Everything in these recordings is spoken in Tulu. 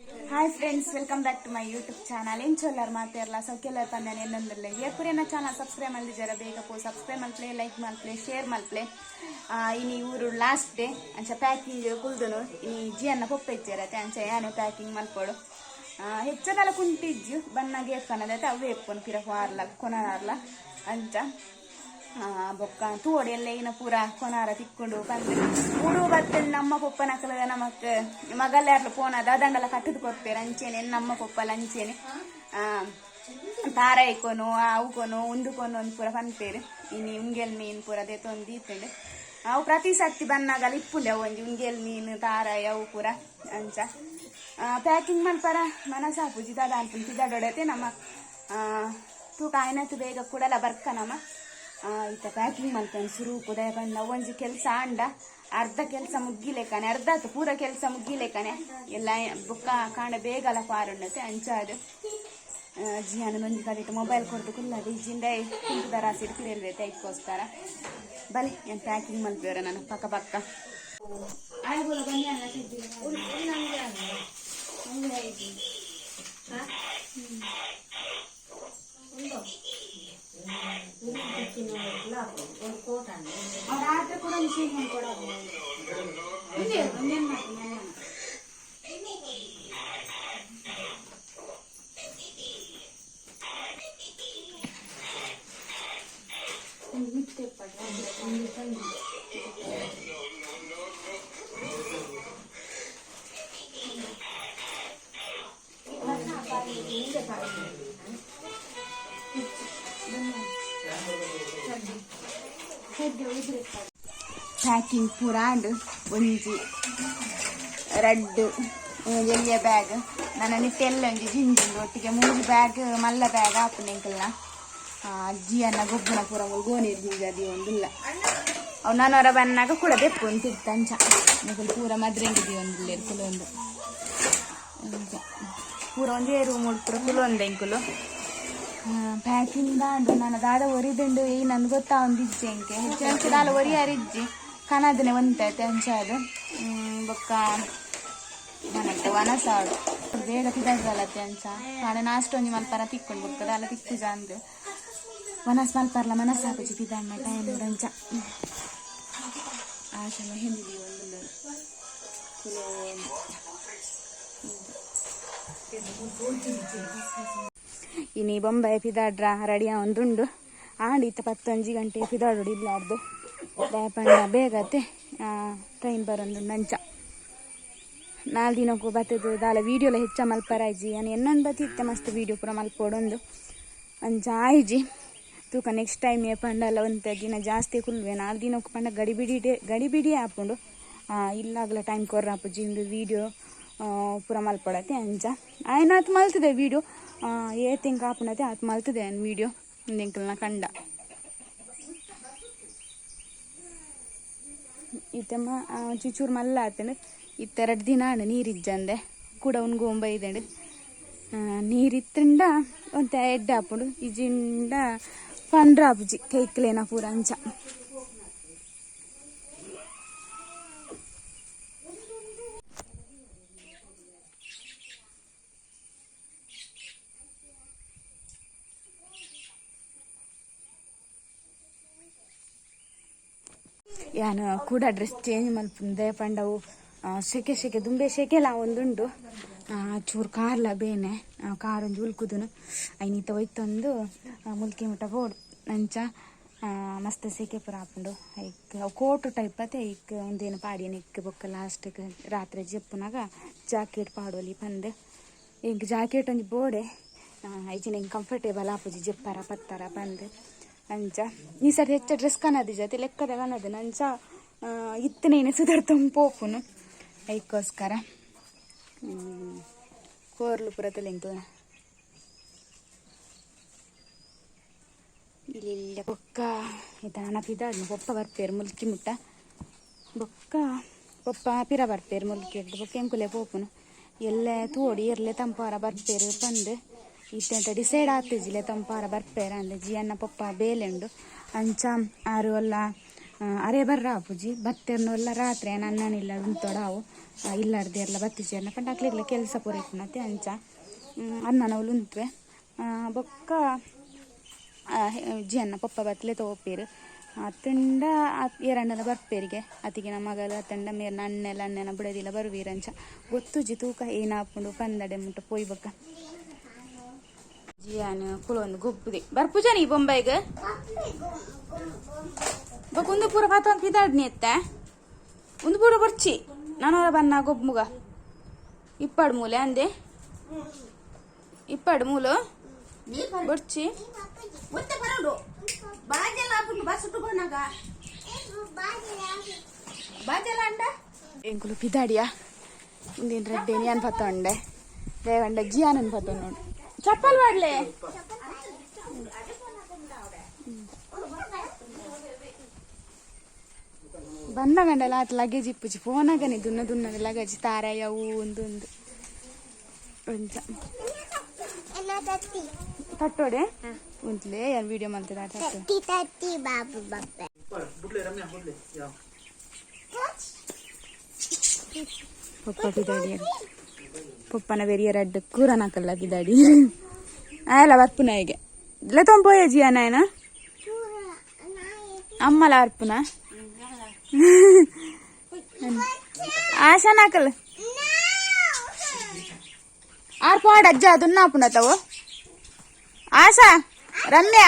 Hi friends, welcome back to my YouTube channel. ಎಂಚೊಲ್ಲಾರ್ ಮಾತೆರ್ಲ ಸೌಖ್ಯಲ್ಲರ್ ಪಂದನೆ ಎನ್ನೊಂದುಲ್ಲೆ. ಏಪುರೇನ ಚಾನಲ್ ಸಬ್ಸ್ಕ್ರೈಬ್ ಮಲ್ದಿಜರ ಬೇಗ ಪೋ ಸಬ್ಸ್ಕ್ರೈಬ್ ಮಲ್ಪ್ಲೆ, ಲೈಕ್ ಮಲ್ಪ್ಲೆ, ಶೇರ್ ಮಲ್ಪ್ಲೆ. ಇನಿ ಊರು ಲಾಸ್ಟ್ ಡೇ ಅಂಚ ಪ್ಯಾಕಿಂಗ್ ಕುಲ್ದುನು. ಇನಿ ಜಿಯನ್ನ ಪೊಪ್ಪೆಜ್ಜರತೆ, ಅಂಚ ಯಾನೆ ಪ್ಯಾಕಿಂಗ್ ಮಲ್ಪೊಡು. ಹೆಚ್ಚದಲ ಕುಂಟಿಜ್ಜು ಬನ್ನಾಗ ಏತ್ಕನದೈತೆ ಅವೇ ಎಪ್ಪುನು ಪಿರ ವಾರ್ಲ ಕೊನರ್ಲ ಅಂಚ. ಬೊಕ್ಕ ತೂವೊಡು ಎಲ್ಲ ಇನ ಪೂರ ಕೊನಾರ ತಿಕ್ಕೊಂಡು ಪಂದ್ ಊರು ಬತ್ತಲ್ ನಮ್ಮ ಪೊಪ್ಪನಕಲ ನಮಕ್ ಮಗಲ್ಯಾರ್ಲು ಪೋನ ದಾದಂಡಲ ಕಟ್ಟುದು ಕೊರ್ಪೇರು ಅಂಚೇನೆ ನಮ್ಮ ಪೊಪ್ಪಲ ಅಂಚೇನೆ ತಾರಾಯ್ಕೊನು ಅವು ಕೊನು ಉಂದುಕೊನು ಅಂದ್ ಪೂರ ಪನ್ಪೇರು. ಇನಿ ಉಂಗೆಲ್ ಮೀನ್ ಪೂರ ದೆತೊಂದು ದೀತುಂಡು. ಅವು ಪ್ರತಿ ಸರ್ತಿ ಬನ್ನಾಗಲ ಇಪ್ಪುಂಡೆ ಅವು ಒಂಜಿ ಉಂಗೆಲ್ ಮೀನ್ ತಾರಾಯಿ ಅವು ಪೂರ ಅಂಚ. ಪ್ಯಾಕಿಂಗ್ ಮಲ್ಪರ ಮನಸಾಪುಜಿ ದಾದ ಅನ್ಪುಂಡು ಪಿದಡೊಡತೆ ನಮ್ಮ ತೂಕ ಆಯ್ನತ್ ಬೇಗ ಕೂಡಲ ಬರ್ಕ ನಮ. ಇತ್ತ ಪ್ಯಾಕಿಂಗ್ ಮಲ್ಪೆನ್ ಸುರುಕು ದಾಯೆ ಪಂಡ ಒಂಜಿ ಕೆಲಸ ಆಂಡ ಅರ್ಧ ಕೆಲಸ ಮುಗ್ಗಿಲೆಕ್ಕನೆ, ಅರ್ಧ ಆತು ಪೂರ ಕೆಲಸ ಮುಗ್ಗಿಲೆಕ್ಕನೆ ಎಲ್ಲ ಬೊಕ್ಕ ಕಾಂಡ ಬೇಗಲ ಪಾರುಂಡತೆ ಅಂಚಾದ್. ಜಿಯಾನ ಒಂಜಿ ಕಡೆಟ್ ಮೊಬೈಲ್ ಕೊರ್ದು ಕುಲ್ಲದೆ ಇಜ್ಜಿಂಡ ಕುಂಟುದ ರಾಸಿಡ್ ಪಿರೆಲ್ವೇತೆ ಐಕ್ಕೋಸ್ಕರ. ಬಲೆ ಏನು ಪ್ಯಾಕಿಂಗ್ ಮಲ್ಪೇರ ನಾನು ಪಕ್ಕ ಪಕ್ಕ. ಆಯ್ ಬೋಲ ಬನ್ನಿ ಅಲ್ಲ. ರಾತ್ರಿ ಕೂಡ ಒಂದು ಕೊಡೋದು ಒಂದೇ ಒಂದೇನು ಮಾಡ್ತೀನಿ. ಪ್ಯಾಕಿಂಗ್ ಪೂರ ಆಂಡ್. ಒಂಜಿ ರಡ್ಡ್ ಒಂಜಿ ಎಲ್ಯ ಬ್ಯಾಗ್, ನನ ನಿಟ್ಟೆಲ್ಲ ಒಂಜಿ ಜಿಂಜುಂಡು, ಒಟ್ಟಿಗೆ ಮೂಜಿ ಬ್ಯಾಗ್ ಮಲ್ಲ ಬ್ಯಾಗ್ ಆಪುಂಡು ಎಂಕಲ್ನ. ಜಿಯನ್ನ ಗೊಬ್ಬುನ ಪೂರ ಮೂಲು ಗೋಣಿ ಜಿಂಜ ದೀವೊಂದುಲ್ಲ. ಅವು ನನೊರ ಬನ್ನಾಗ ಕೂಡ ದೆಪ್ಪು ಅಂತಿತ್ತು ಅಂಚ. ಮೊದಲು ಪೂರ ಮದ್ರೆಂಗಿ ದೀವೊಂದುಲ್ಲೆರ್ ಕುಲೊಂದು ಅಂಚ. ಪೂರ ಒಂಜೇ ರೂಮ್ ಪೂರ ಕುಲೊಂದು ಎಂಕುಲು. ಪ್ಯಾಕಿಂಗ್ ಆಂಡ್. ನನ್ನ ದಾದ ಒರಿದುಂಡು ಈ ನನ್ಗೆ ಗೊತ್ತಾವೊಂದಿಜ್ಜಿ ಎಂಕೆ. ಹೆಚ್ಚು ದಾಲ ಒರಿಯಾರಿಜ್ಜಿ, ಕನದನೆ ಒಂತೈತೆ ಅಂಚಾದ್. ಬೊಕ್ಕ ಮನತ್ತೆ ವನಸಾಡು ಬೇಗ ಪಿದಡ್ರಲತ್ತೆ ಅಂಚ. ಕಾಂಡೆ ನಾಷ್ಟ ಒಂಜಿ ಮಲ್ಪರ ತಿಕ್ಕೊಂಡು ಬೊಕ್ಕ ದಾಲ ತಿಕ್ಕುಜ ಅಂದ್. ವನಸ್ ಮಲ್ಪರ್ಲ ಮನಸ್ಸಾಪುಜಿ ಪಿದಡ್ನ ಟೈಮ್ ಅಂಚ. ಆಶಾ ಮೆಹಂದಿ ಒಂದು ಇನಿ ಬೊಂಬೈ ಪಿದಾಡ್ರ ರೆಡಿ ಒಂದುಂಡು. ಆಂಡ್ ಇತ್ತ 11 ಗಂಟೆ ಪಿದಾಡೋಡು ಇಲ್ಲಾರ್ದು. ದಾಯೆ ಬೇಗತೆ ಟ್ರೈನ್ ಬರೊಂದುಂಡು ಅಂಚ. 4 ದಿನಕ್ಕೂ ಬತ್ತದು ದಾಲ ವೀಡಿಯೋಲ ಹೆಚ್ಚ ಮಲ್ಪರಾಯ್ಜಿ. ಯಾನ್ ಎನ್ನೊಂದು ಬತ್ತಿತ್ತೆ ಮಸ್ತ್ ವೀಡಿಯೋ ಪೂರ ಮಲ್ಪೊಡೊಂದು ಅಂಚ ಆಯ್ಜಿ. ತೂಕ ನೆಕ್ಸ್ಟ್ ಟೈಮ್ ಪಂಡಲ ಒಂತೆ ದಿನ ಜಾಸ್ತಿ ಕುಲ್ವೆ. 4 ದಿನಕ್ಕೂ ಪಂಡ ಗಡಿಬಿಡಿ ಗಡಿಬಿಡಿ ಆಪುಂಡು. ಇಲ್ಲಾಗಲ ಟೈಮ್ ಕೊರ್ರಾಪುಜಿ ಉಂದು ವೀಡಿಯೋ ಪೂರ ಮಲ್ಪೊಡತೆ ಅಂಚ. ಆಯ್ನಾತ್ ಮಲ್ತದೆ ವೀಡಿಯೋ, ಏತ್ ಎಂಕ್ ಆಪುಂಡತೆ ಆತ್ ಮಲ್ತದೆ ಆನ್ ವೀಡಿಯೋ. ಉಂದು ಎಂಕಲ್ನ ಕಂಡ ಇತ್ತೆ ಚೂಚೂರು ಮಲ್ಲ ಆತಂಡು. ಇತ್ತೆ 2 ದಿನ ಆಂಡ್ ನೀರಿಜ್ಜಂದೆ ಕೂಡ ಉನ್ಗೊಂಬ ಇದಂಡು. ನೀರಿತ್ತಂಡ ಒಂತೆ ಎಡ್ಡೆ ಆಪುಂಡು, ಇಜ್ಜಿಂಡ ಪಂಡ್ರ ಆಪುಜಿ ಕೈಕ್ಲೇನ ಪೂರ ಅಂಚ. ಯಾನ್ ಕೂಡ ಡ್ರೆಸ್ ಚೇಂಜ್ ಮಲ್ಪುಂದೆ ಪಂಡವು ಸೆಕೆ ಸೆಕೆ ದುಂಬೆ ಸೆಕೆಲ ಒಂದುಂಡು. ಚೂರು ಕಾರ್ಲ ಬೇನೆ ಕಾರ್ ಒಂಜಿ ಉಲ್ಕುದುನು ಐನಿತ ಒಯ್ತೊಂದು ಮುಲ್ಕಿ ಮುಟ್ಟ ಬೋಡು ಅಂಚ. ಮಸ್ತ್ ಸೆಕೆ ಪೂರ ಆಪುಂಡು. ಐಕ್ ಅವು ಕೋಟು ಟೈಪ್ ಅತೆ. ಐಕ್ ಉಂದೇನು ಪಾಡಿಯನ ಇಕ್ ಬೊಕ್ಕ ಲಾಸ್ಟ್ಗ್ ರಾತ್ರೆ ಜೆಪ್ಪುನಗ ಜಾಕೆಟ್ ಪಾಡೊಲಿ ಪಂದ್. ಎಂಕ್ ಜಾಕೆಟ್ ಒಂಜಿ ಬೋಡೆ, ಐಚಿನ ಎಂಕ್ ಕಂಫರ್ಟೇಬಲ್ ಆಪುಜಿ ಜೆಪ್ಪರ ಪತ್ತರ ಪಂದ್ ಅಂಚ. ಈ ಸರ್ತಿ ಹೆಚ್ಚ ಡ್ರೆಸ್ ಕನದಿಜ ಲೆಕ್ಕದ ಕನದನ ಅಂಚ. ಇತ್ತನೇನೆ ಸುದರ್ತೊಂದು ಪೋಪುನು ಐಕ್ಕೋಸ್ಕರ. ಕೋರ್ಲು ಪೂರ ತುಲೆಂಕ್ಲ ಇಲ್ಲಿ. ಬೊಕ್ಕ ಇತ್ತ ಪಿದಾಡ್ನ ಪೊಪ್ಪ ಬರ್ಪೇರು ಮುಲ್ಕಿ ಮುಟ್ಟ. ಬೊಕ್ಕ ಪೊಪ್ಪ ಪಿರ ಬರ್ಪೇರು ಮುಲ್ಕಿ ಬೊಕ್ಕ ಎಂಕುಲೆ ಪೋಪುನು. ಎಲ್ಲೆ ತೋಡಿ ಎರ್ಲೆ ತಂಪಾರ ಬರ್ಪೇರು ಪಂದ್. ಇತ್ತೆ ಡಿಸೈಡ್ ಆತಿಜಿಲೆ ತಂಪಾರ ಬರ್ಪೇರ ಅಂದ್. ಜಿಯನ್ನ ಪೊಪ್ಪ ಬೇಲೆ ಉಂಡು ಅಂಚ. ಆರು ಅಲ್ಲ ಅರೆ ಬರ್ರ ಆಪುಜಿ ಬತ್ತೆರ್ನೊಲ್ಲ ರಾತ್ರಿ ಅಣ್ಣನಿಲ್ಲ ಉಂತೊಡಾವು ಇಲ್ಲಾರ್ದೇರ್ಲ ಬತ್ತಿಜೆರ್ನ ಪಂಡ ಅಕ್ಲೆಗ್ಲ ಕೆಲಸ ಪೂರ ಇಪ್ಪುನತೆ ಅಂಚ ಅಣ್ಣನವ್ಲು ಉಂತ್ವೆ ಬೊಕ್ಕ ಜಿಯನ್ನ ಪೊಪ್ಪ ಬತ್ಲೆ ತೋಪೇರು ಅತ್ತಂಡ ಏರಂಡಲ ಬರ್ಪೇರಿಗೆ ಅತಿಗಿನ ಮಗಲು ಅತ್ತಂಡ ಮೇರ್ನ ಅಣ್ಣೆಲ್ಲ ಅಣ್ಣನ ಬುಡದಿಲ್ಲ ಬರುವೀರಂಚ ಗೊತ್ತುಜಿ ತೂಕ ಏನಾಪುಂಡು ಪಂದಡೆ ಮುಟ್ಟ ಪೋಯ್ ಬೊಕ್ಕ ಜಿಯಾನ್ ಕುಲೊಂದು ಗೊಬ್ಬುದೆ ಬರ್ಪುಜ ನೀ ಬೊಂಬೈಗ್ ಬೊಕ್ಕ ಒಂದು ಪೂರ ಪಾತೊಂದು ಪಿದಾಡ್ನಿ ಎತ್ತ ಒಂದು ಪೂರ ಬರ್ಚಿ ನಾನೋರ ಬನ್ನ ಗೊಬ್ಬುಗ ಇಪ್ಪಾಡು ಮೂಲೆ ಅಂದೆ ಇಪ್ಪಾಡು ಮೂಲು ಬರ್ಚಿ ಒತ್ತೆ ಬರೋಡು ಬಾಜೆಲ್ಲ ಹಾಕೊಂಡು ಬಸ್ ಉಟ್ಟುಕೊಂಡಾಗ ಬಾಜೆಲ್ಲ ಅಂಡ ಎಂಕುಲು ಪಿದಾಡಿಯ ಇಂದಿನ ರೆಡ್ಡಿ ಏನ್ ಪತ್ತೊಂಡೆ ದೇವಂಡ ಜಿಯಾನನ್ ಪತ್ತೊಂಡು ಚಪ್ಪಲ್ ಮಾಡ್ಲೆ ಬನ್ನ ಗಂಡಲ ಆತ ಲಗೇಜ್ ಇಪ್ಪುಜಿ ಫೋನಾಗನೆ ದುನ್ನ ದುನ್ನದ ಲಗೇಜ್ ತಾರ ಅವು ಒಂದು ಒಂದು ಒಂಚ ತಟ್ಟೋಡೆ ಉಂಟ್ಲೆ ಯಾರು ವಿಡಿಯೋ ಮಾಡ್ತದ ತಟ್ಟು ತಟ್ಟಿ ಬಾಬು ಬಪ್ಪೆ. ಪಪ್ಪ ಪಿದಾಡಿ ಪಪ್ಪನ ಬೆರಿಯ ರಡ್ಡು ಕೂರನಾಕಲ್ಲ ಪಿದಾಡಿ ಆಯಲ್ಲ ಬರ್ಪುನ ಹೀಗೆ ಲೆತ್ತೊಂಪೋಯ ಜಿಯಾನ ಏನ ಅಮ್ಮಲ ಬರ್ಪುನ ಆಶಾನಾಕಲ್ ಆರ್ ಪಾಡ ಅಜ್ಜ ಅದನ್ನ ಆಪುನ ತಾವು ಆಶಾ ರಮ್ಯಾ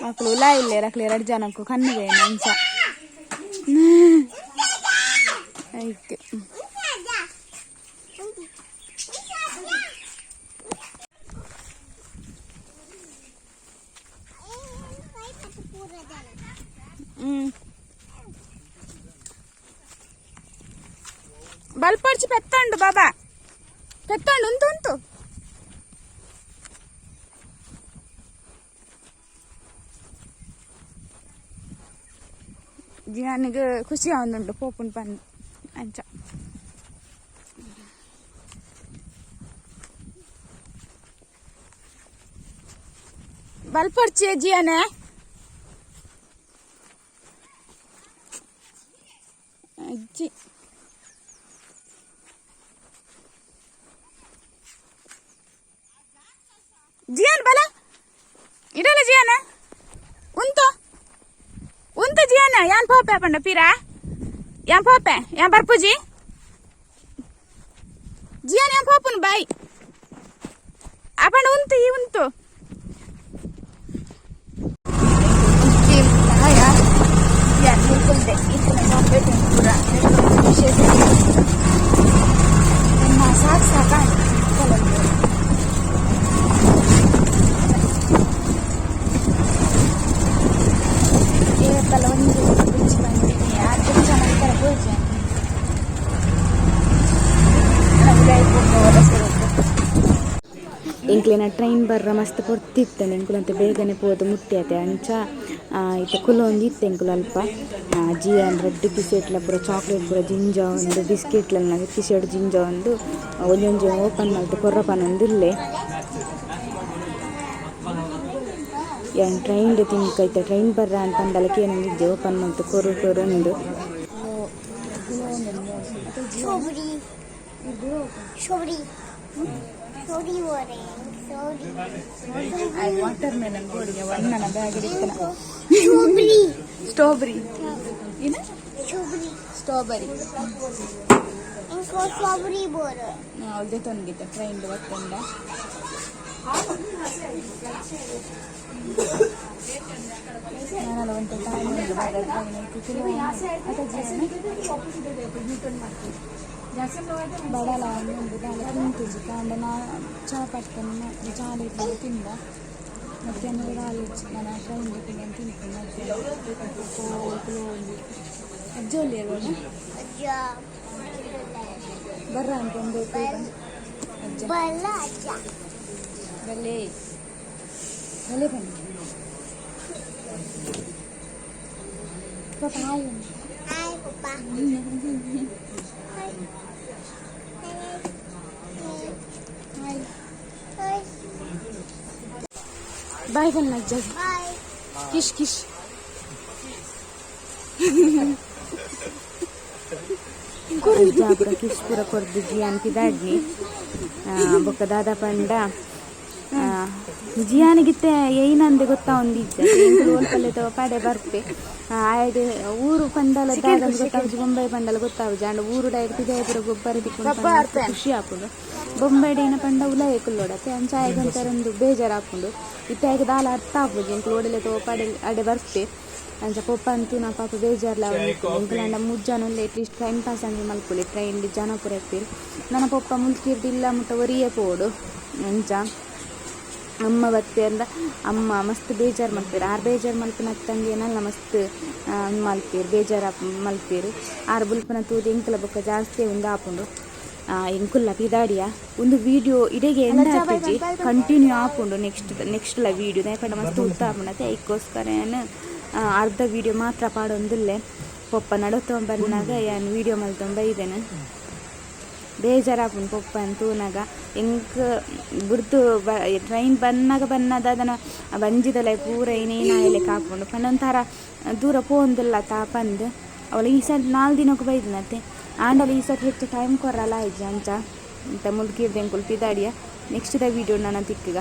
ಮಕ್ಕಳು ಉಲಾ ಇಲ್ಲ ರಕ್ಲೆ ಎರಡು ಜನಕ್ಕೂ ಕಣ್ಣಿಗೆ ಅಂಚ ಐಕ್ ಹ್ಮ್ ಬಲ್ಪರ್ಚಿ ಪೆತ್ತಂಡು ಬಾಬಾ ಪೆತ್ತಂಡು ಉಂಟು ಉಂಟು ಜಿಯಾನಿಗೆ ಖುಷಿ ಆವೊಂದುಂಡು ಪೋಪುಂಡು ಪಂದ್ ಅಂಚ ಬಲ್ಪರ್ಚಿ ಜಿಯಾನೆ ಅಜ್ಜಿ ಜಿಯಾನ್ ಬಲ ಇಡಲ್ಲ ಜಿಯಾನ ಉಂತು ಉಂತು ಜಿಯಾನ ಯಾನ್ ಪೋಪೆ ಪಂಡ ಪೀರಾ ಯಾನ್ ಪೋಪೆ ಯಾನ್ ಬರ್ಪುಜಿ ಜಿಯಾನ್ ಯಾನ್ ಪೋಪುನು ಬಾಯ್ ಅಪಂಡ ಉಂತು ಈ ಉಂತು ಸಾಕು ಸಾಕು. ಏಪಲ ಒಂದು ಬುಚ್ಚಿ ಬಂದಿನಿ ಯಾರು ಬುಚ್ಚ ಮಾಡ್ತಾರೆ ಪೂಜೆ. ಎಂಕ್ಲೆನ ಟ್ರೈನ್ ಬರ್ರ ಮಸ್ತ್ ಪೊರ್ತಿತ್ತು ಎಂಕುಲಂತ ಬೇಗನೆ ಪೋದು ಮುಟ್ಟಿ ಅಂಚ ಇತ್ತೆ ಕುಲೊಂದು ಇತ್ತು ಎಂಕುಲು ಅಲ್ಪ ಜಿಯಾನ್ ರೆಡ್ ಕಿಸೆಟ್ಲ ಪೂರ ಚಾಕ್ಲೇಟ್ ಪೂರ ಜಿಂಜ ಒಂದು ಬಿಸ್ಕೆಟ್ಲೆಲ್ಲ ಕಿಸೆಟ್ ಜಿಂಜ ಒಂದು ಒಂಜೊಂಜಿ ಓಪನ್ ಮಲ್ತ್ ಕೊರ್ರ ಪನೊಂದು ಇಲ್ಲೆ. ಯಾನ್ ಟ್ರೈನ್ ತಿನ್ಕೈತೆ ಟ್ರೈನ್ ಬರ್ರ ಅಂತ ಪಂಡಲ ಕೇನೊಂದಿಜ್ಜೆ ಓಪನ್ ಮಲ್ತ್ ಕೊರು ಕೊರು ಉಂಡು. Strawberry. Strawberry. Sorry sorry. Water melon ಬೋಡಿಗೆ ಒಣ್ಣನ ಬ್ಯಾಗ್ ಇತ್ತನ. ಸ್ಟ್ರಾಬೆರಿ. ಸ್ಟ್ರಾಬೆರಿ ಏನು? ಸ್ಟ್ರಾಬೆರಿ. ಸ್ಟ್ರಾಬೆರಿ. ಇಂಕೋ ಸ್ಟ್ರಾಬೆರಿ ಬೋರು. ಅವ್ದೆ ತೊಂದಿದ್ದೆ ಟ್ರೈನ್ ಬತ್ತಂಡ. ನಾನಲ್ಲ ಒಂತೆ ಟೈಮ್ ಬಡಲ ಒಂದು ದಾಲ ತಿಂತುಜಿ ಕಾಂಡ ನಾ ಚಾ ಪಟ್ಟನ್ನು ಚಾಲ ತಿಂದ ಮಧ್ಯಾಹ್ನ ದಾಲ ನಾನು ಟ್ರೈನ್ ತಿಂದು ತಿಂತೀನಿ ಮಧ್ಯಾಹ್ನ. ಅಜ್ಜ ಒಲ್ಲಿ ಅಲ್ವಾ? ಅಜ್ಜ. ಬರ್ರ ಅಂತ ಒಂದು ಅಜ್ಜ. ಬಲ್ಲ ಅಜ್ಜ. ಬಲ್ಲೆ ಬಲ್ಲೆ ಬನ್ನಿ ಪಾಪ ಹಾಯ್. ಹಾಯ್ ಪಪ್ಪ. ಹಾಯ್. ಹಾಯ್. ಹಾಯ್. ಬಾಯ್ ಬನ್ನ ಅಜ್ಜ. ಬಾಯ್. ಕಿಶ್ ಕಿಶ್. ಅಜ್ಜ ಪೂರ ಕಿಶ್ ಪೂರ ಕೊರ್ದು ಜಿಯಾನ್ ಪಿದಾಡ್ನಿ. ಬೊಕ್ಕ ದಾದ ಪಂಡ, ಜಿಯಾನಿಗಿತ್ತೆ ಏಯ್ನಂದೆ ಗೊತ್ತಾವೊಂದಿಜ್ಜ. ಎಂಕುಲು ಒಲ್ಪಲ್ಲೆ ಪಡೆ ಬರ್ಪೆ. ಆಯಗ್ ಊರು ಪಂಡಲ ದಾದಂದ್ ಗೊತ್ತಾವುಜಿ, ಬೊಂಬೈ ಪಂಡಲ ಗೊತ್ತಾವುಜಿ. ಆಂಡ ಊರು ಡೈರೆಕ್ಟ್ ಪಿದಾಯಿ ಪೂರ ಗೊಬ್ಬರ ತಿಕ್ಕುಂಡು ಪಂಡ ಮಸ್ತ್ ಖುಷಿ ಆಪುಂಡು. ಬೊಂಬೈಡ್ ಏನ ಪಂಡ ಉಲಾಯಿ ಕುಲ್ಲೊಡತ್ತೆ, ಅಂಚ ಆಯಗ್ ಒಂಥರ ಒಂದು ಬೇಜಾರು ಆಪುಂಡು. ಇತ್ತೆ ಆಯಗ್ ದಾಲ ಅರ್ಥ ಆಪುಜಿ, ಎಂಕುಲು ಓಡೆಲೆ ಪಡೆ ಅಡೆ ಬರ್ಪೆ. ಅಂಚ ಪೊಪ್ಪ ಅಂತೂ ನಾ ಪಾಪ ಬೇಜಾರ್ಲ. ಎಂಕುಲಾಂಡ ಮೂಜಿ ಜನ ಉಲ್ಲೆ, ಅಟ್ಲೀಸ್ಟ್ ಟೈಮ್ ಪಾಸ್ ಆಂಡ ಮಲ್ಪೊಲಿ. ಟ್ರೈನ್ ಜನ ಪೂರ ಇಪ್ಪೆರ್. ನನ ಪೊಪ್ಪ ಮುಲ್ಕಿರ್ದ್ ಇಲ್ಲ ಮುಟ್ಟ ಒರಿಯೇ ಪೋವೊಡು. ಅಂಚ ಅಮ್ಮ ಬತ್ತೆರ್ಂಡ ಅಮ್ಮ ಮಸ್ತ್ ಬೇಜಾರು ಮಲ್ಪೆರ್. ಆರ್ ಬೇಜಾರು ಮಲ್ಪುನತ್ತಂದೆ ಏನಲ್ಲ ಮಸ್ತ್ ಮಲ್ಪೆರ್, ಬೇಜಾರು ಮಲ್ಪೆರ್. ಆರ್ ಬುಲ್ಪುನ ತೂದು ಎಂಕಲ ಬೊಕ್ಕ ಜಾಸ್ತಿ ಉಂದು ಆಪುಂಡು. ಎಂಕುಲ್ಲ ಪಿದಾಡಿಯ. ಒಂದು ವಿಡಿಯೋ ಇಡೆಗೆ ಎಂಡ್ ಆತಿಜಿ, ಕಂಟಿನ್ಯೂ ಆಪುಂಡು ನೆಕ್ಸ್ಟ್ ನೆಕ್ಸ್ಟ್ ಲ ವಿಡಿಯೋ. ದಾಯೆ ಪಂಡ ಮಸ್ತ್ ಉದ್ದ ಆಪುಂಡು ಅತ್ತೆ, ಐಕ್ಕೋಸ್ಕರ ಯಾನ್ ಅರ್ಧ ವಿಡಿಯೋ ಮಾತ್ರ ಪಾಡೊಂದುಲ್ಲೆ. ಪೊಪ್ಪ ನಡತೊಂದು ಬನ್ನಗ ಯಾನ್ ವಿಡಿಯೋ ಮಲ್ತೊಂದು ಬೈದೆನೆ. ಬೇಜಾರಾಪುಂಡು ಪೊಪ್ಪನ್ ತೂನಗ. ಎಂಕ್ ಬುಡ್ದು ಟ್ರೈನ್ ಬನ್ನಗ ಬನ್ನದ ಅದನ ಬಂಜಿದೊಲೈ ಪೂರ ಏನೇನು ಆಯೆಲೆಕ ಆಪುಂಡು. ಪಂಡ ಒಂಥರ ದೂರ ಪೋವೊಂದುಲ್ಲ ತಾ ಪಂದ್. ಅವಳು ಈ ಸರ್ತಿ 4 ದಿನಕ್ಕೆ ಬೈದಿನತ್ತೆ, ಆಂಡಲ ಈ ಸರ್ತಿ ಹೆಚ್ಚು ಟೈಮ್ ಕೊರಲ ಆಯ್ಜಿ. ಅಂಚ ಇಂತ ಮುಲ್ಕಿರ್ದ್ ಎಂಕುಲು ಪಿದಾಡಿಯ. ನೆಕ್ಸ್ಟ್ ದ ವಿಡಿಯೋ ನನ ತಿಕ್ಕುಗ.